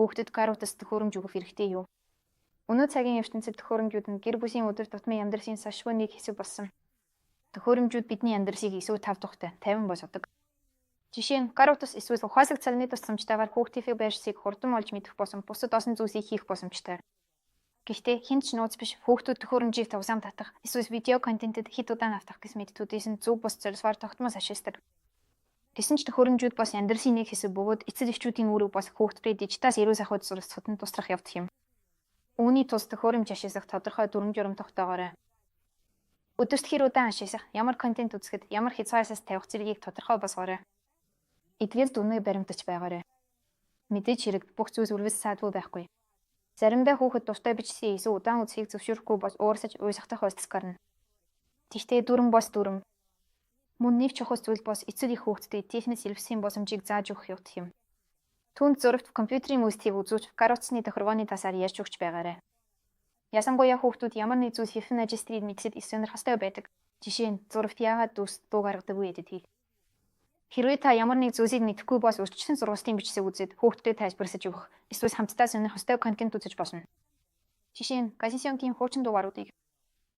Хүүхдэд гар утас төхөөрөмж өгөх хэрэгтэй юу? Өнөө цагийн ертөнцид төхөөрөмжүүд нь гэр бүлийн өдөр тутмын амьдралын салшгүй нэг хэсэг болсон. Төхөөрөмжүүд бидний амьдралыг илүү тав тухтай, тайван болгодог. Жишээ нь, гар утас эсвэл ухаалаг цалины тусламжтайгаар хүүхдийнхээ байршлыг хурдан олж мэдэх болон бусад олон зүйлсийг хийх боломжтой. Гэхдээ хэн ч нууц биш, хүүхдүүд төхөөрөмжийг тусам татах эсвэл видео контентэд хэт удаан автах гэх мэт төдийсөн зөв бус зорилгоор тогтмол ашигладаг. Гэсэн ч төхөөрөмжүүд бас амьдралын нэг хэсэг бөгөөд эцэг эхчүүдийн үүрэг бас хүүхдүүдэд дижитал эрүүл ахуйд суралцахад нь туслах явдал юм. Үүний тулд төхөөрөмж ашиглах тодорхой дүрэм журам тогтоогоорой. Өдөрт хэр удаан ашиглах, ямар контент үзэхэд ямар хязгаарлалт тавих зэргийг тодорхой болгоорой. Эдгээр дүрмийг баримтатж байгаарай. Мэдээж хэрэг, бүх зүйлс үргэлж саадгүй байхгүй. Заримдаа хүүхэд дуртай бичлэгийг эсвэл удаан үзэхийг зөвшөөрөхгүй бол уурсаж уйсгах болтол гарна. Гэхдээ дүрэм бос дүрэм. Мөн нэг чухал зүйл бос эцэг эх хүүхдэд техник сэргэсийн боломжийг зааж өгөх явдал юм. Түүнд зурагт компьютерийн үйлчлэгийг үзүүлж, гар утасны тохиргооны талаар ярьж өгч байгаарай. Ялангуяа хүүхдүүд ямар нэг зүйл хэрхэн ажилладгийг мэдэхэд их сонирхолтой байдаг. Жишээ нь, зурагт яагаад дүрс, дуу гаргадаг вэ гэдгийг. Хэрвээ та ямар нэг зүйлсийг мэдэхгүй бол урьдчилан сургалтын бичлэг үзээд хүүхдэд тайлбарлаж өгөх, эсвэл хамтдаа сонирхолтой контент үзэж болно. Жишээ нь, Газисионгийн хуучин дугааруудыг.